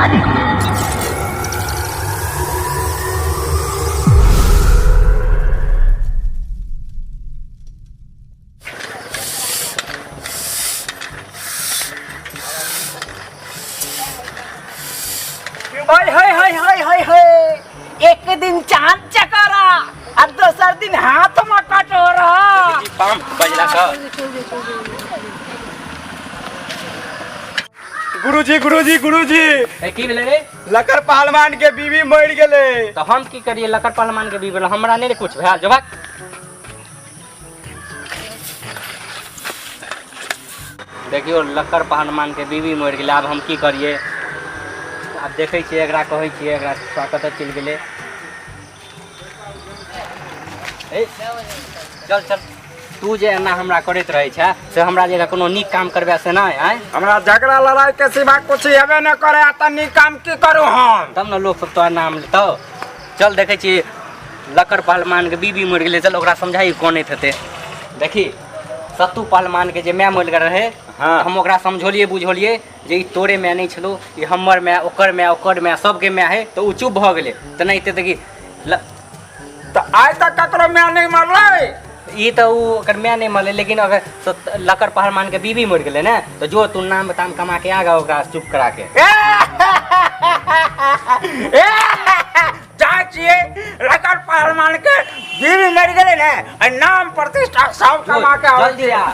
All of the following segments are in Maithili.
हाय हाय हाय हाय हाय हाय, एक दिन चांद चकरा आ दोसर दिन हाथ में कटोरा। पाम बजला का। गुरुजी गुरुजी गुरुजी। ए, की भेलै रे? लकर पहलवान के बीवी मर गेलै। तऽ हम की करिए लकर पहलवान के बीवी? हमरा नहि रे कुछ भेल, जो भाग। देखियौ, लक्कड़ पहलवान के बीवी मरि गेलै, आब हम की करिए? आब देखै छियै, एकरा कहै छियै, एकरा कतऽ चलि गेलै। ए, चल चल। तू जे एना हमरा करैत रहै छै से हमरा जे कोनो नीक काम करबै से नहि आँय? हमरा झगड़ा लड़ाई के सिवा कुछ हेबे न करे आ तऽ नीक काम की करू हम? तब ने लोक सब तोरा नाम लेतौ। चल, देखै छी लक्कड़ पहलवान के बीबी मरि गेलै, चल ओकरा समझाई कोनैत हेतै। देखी, सत्तू पहलवान के जे माय मरि गेल रहै, हम ओकरा समझौलियै बुझौलियै जे ई तोरे माय नहि छलौ, ई हमर माय, ओकर माय, ओकर माय, सबके माय है, तऽ ओ चुप भऽ गेलै। तऽ नहि तऽ देखी तऽ आइ तक ककरो माय नहि मरलै। ई तऽ ओ ओकर माय नहि मरलै, लेकिन अगर लक्कड़ पहलवान के बीबी मरि गेलै ने, तऽ जो तू नाम ताम कमा के आगा ओकरा चुप करा के। जाइ छियै, लकर पहलवान के बीवी मरि गेलै ने, आ नाम प्रतिष्ठा सब कमा के आबै। जल्दी आ।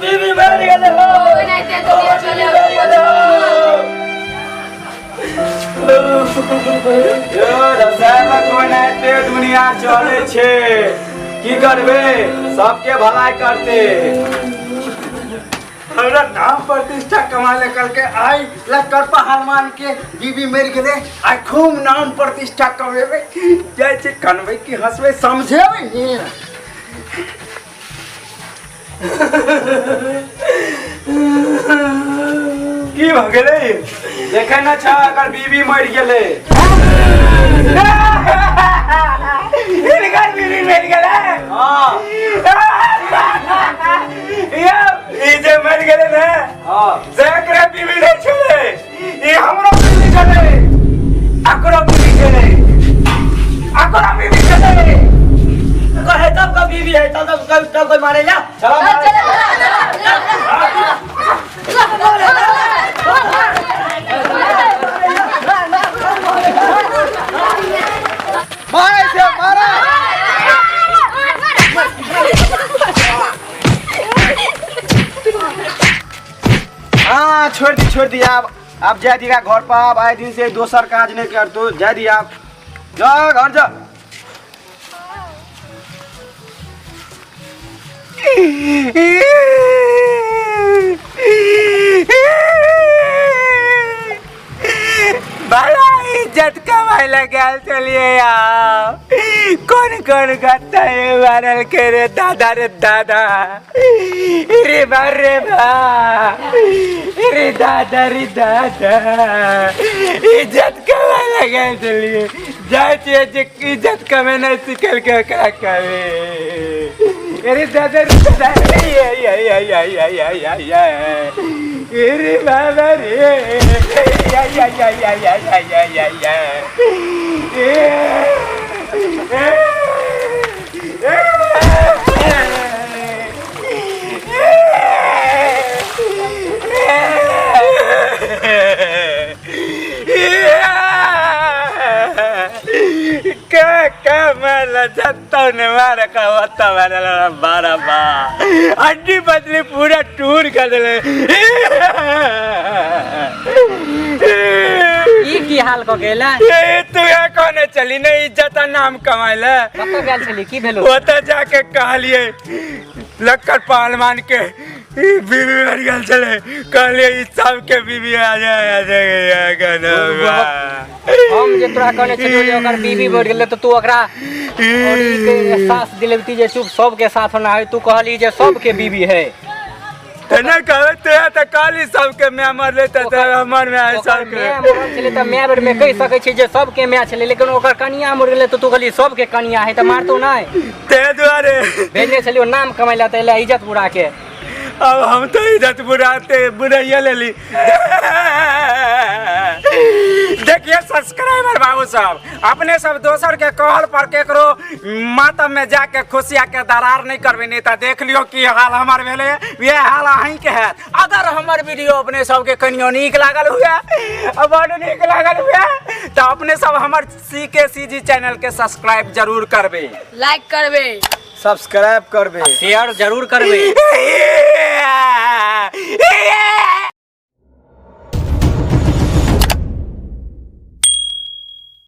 बीवी मरि गेलै हो। कोनाते दुनिया चले छै, की करबे, सबके भलाई करते। हमरा नाम प्रतिष्ठा कमा ले करके आई लक्कड़ पहलवान के बीबी मरि गेलै, आइ खूब नाम प्रतिष्ठा कमेबै। जाइ छै, कनबै की हंसबै समझेबै ने। की भऽ गेलै? देखै न छ, एकर बीबी मरि गेलै। हिनकर बीबी मरि गेलै? हँ। यौ, ई जे मरि गेलै ने, से एकरे बीबी नहि छलै, ई हमरो बीबी छलै, एकरो बीबी छलै, एकरो बीबी छलै। कहे तब का बीवी है, तब तब तब तब कोई मारे ला। चला। मारे से मारे। हाँ, छोड़ दी, छोड़ दी। अब अब जा दीगा घर पर। अब आए दिन से दोसर काज नहीं कर तो जा दी। आप जा, घर जा। बड़ा इज्जत कमाए लगे चलिए यार। कौन कौन करता है वायरल के रे दादा रे दादा रे बा रे बा रे दादा रे दादा, इज्जत कमाए लगे चलिए। जाइ छियै जे इज्जत कमेनाइ सिखल के ओकरा कहबै। अरे दादा रे दादा, ये ये ये ये ये ये ये ये, अरे बाबा रे, ये ये ये ये ये ये ये ये ये, ए ए के कमल जत्तो ने मार का वत्ता मारे बारा बा हड्डी बदली पूरा टूट कर देले। ई की हाल क गेला? ए, तू यहाँ कोने चली ने इज्जत आ नाम कमाइले? कतऽ गेल छली? की भेलो? ओतऽ जाके कहलिए लक्कड़ पहलवान के ई बीवी मर गेल छलै, कहलिए ई सबके बीवी आ जाए आ जाए। हम जे तोरा कहने छलियौ जे ओकर बीवी मरि गेलै, तऽ तू ओकरा और ई के एहसास दिलेबती जे चुप, सबके साथ होना है। तू कहली जे सबके बीवी है। तऽ नहि कहबै तो तऽ कहली सबके माय मरलै तऽ हमर माय। ओकर सबके माय मरल छलै तऽ माय बेर में कहि सकै छी जे सबके माय छलै, लेकिन ओकर कनिया मरि गेलै तऽ तू कहली सबके कनिया है, तऽ मारतौ नहि? ताहि दुआरे भेजने छलियौ नाम कमाइ लए तऽ एलै इज्जत बुरा के। अब हम तो इज्जत बुराते बुराइया ले ली। देखिए सब्सक्राइबर बाबू साहब, अपने सब दोसर के कहल पर केकरो मातम में जाके खुशिया के दरार नहीं करबे, नहीं तो देख लियो की हाल हमार भेले, यह हाल अहीं के है। अगर हमर वीडियो अपने सबके कनियो नीक लागल हुए, बड़ नीक लागल हुए, तो अपने सब हमर सी के सी जी चैनल के सब्सक्राइब जरूर करबे, लाइक करबे, सब्सक्राइब करबे, शेयर जरूर करबे।